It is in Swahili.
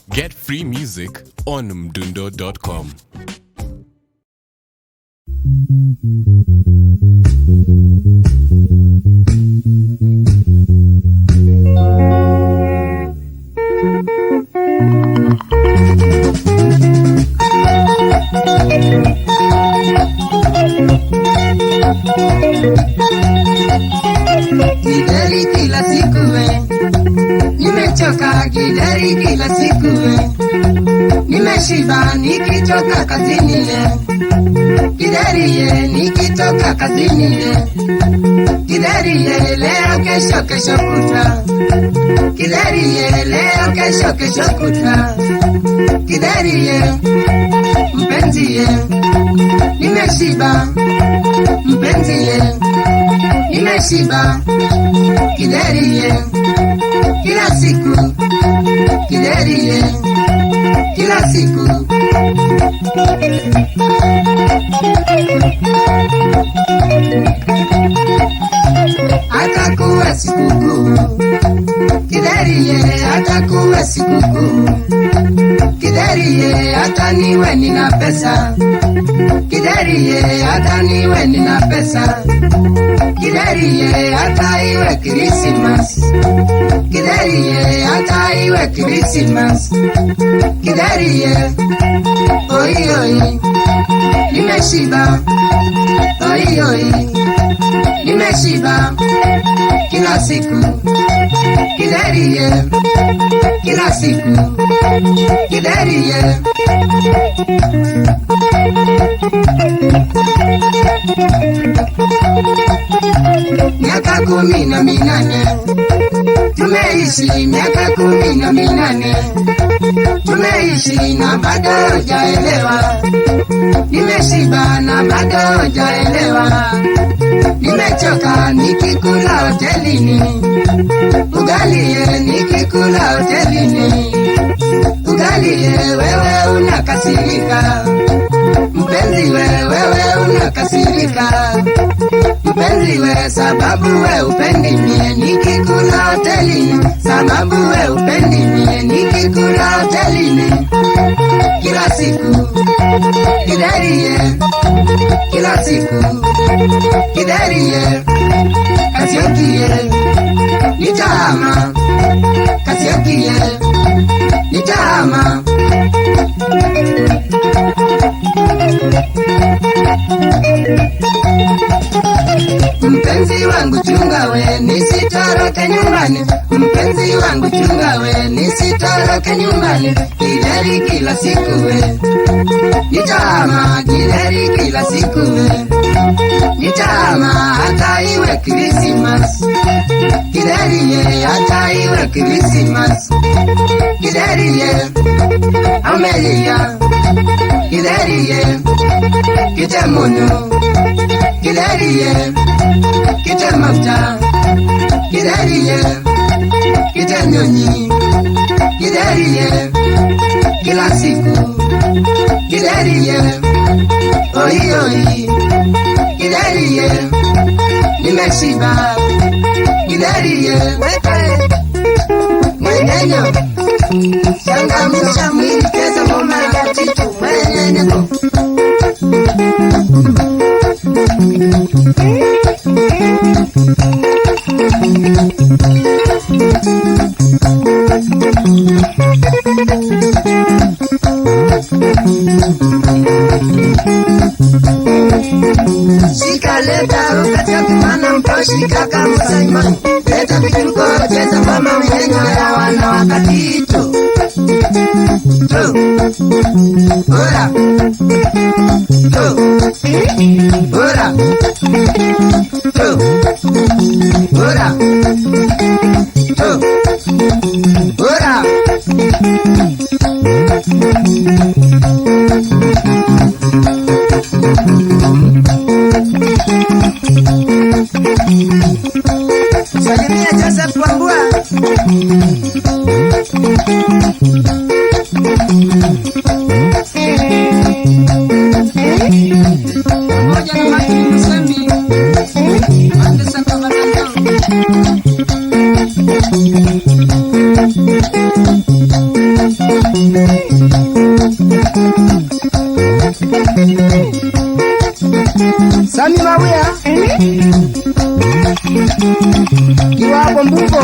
Get free music on mdundo.com. Githeri kila siku we, nimechoka githeri kila siku we, nimeshiba nikitoka kazini ye, githeri ye nikitoka kazini ye, githeri ye leo kesho kesho kutwa, githeri ye leo kesho kesho kutwa, githeri ye mpenzi ye, nimeshiba mpenzi ye, nimeshiba githeri ye kila siku, githeri ye kila siku. Atakuwa sikukuu githeri ye, atakuwa sikukuu githeri ye, hata niwe nina pesa githeri ye, hata niwe nina pesa githeri ye, hata iwe Christmas githeri ye, hata iwe Christmas githeri ye, oi oi nimeshiba, oi oi nimeshiba kila siku githeri ye, kila siku githeri ye. Miaka 18 tumeishi, miaka 18 tumeishi na bado hujaelewa, nimeshiba na bado hujaelewa, nimechoka nikikula hotelini ugali ye, nikikula hotelini ugali ye, wewe unakasirika mpenzi we, wewe unakasirika mpenzi we, sababu we upendi mie nikikula hotelini, sababu we upendi mie nikikula hotelini kila siku githeri ye, kila siku githeri ye, Kasioki ye nitahama, Kasioki ye nitahama. Mpenzi wangu chunga we nisitoroke nyumbani, mpenzi wangu chunga we nisitoroke nyumbani, githeri kila siku we nitahama, githeri kila siku we nitahama, hata iwe Christmas githeri ye, hata iwe Christmas githeri ye, Amelia githeri ye, kitemunyu githeri ye, kitemafuta githeri ye, kitenyonyi githeri ye, kila siku githeri ye, oi oi githeri ye, nimeshiba githeri ye, mwenyenyo changamsha mwili, cheza ngoma ya Tito mwenyenyo. Shika leta ruka chakumana mtoshika kama Simon, leta vituko cheza ngoma mwenyenyo ya wana wa Katito. Tu ora tu ora tu ora tu ora. Salimia Joseph Wambua. Pamoja na Martin Musembi, Anderson Kabatando. Sami Mawia Kiwako Mbungo.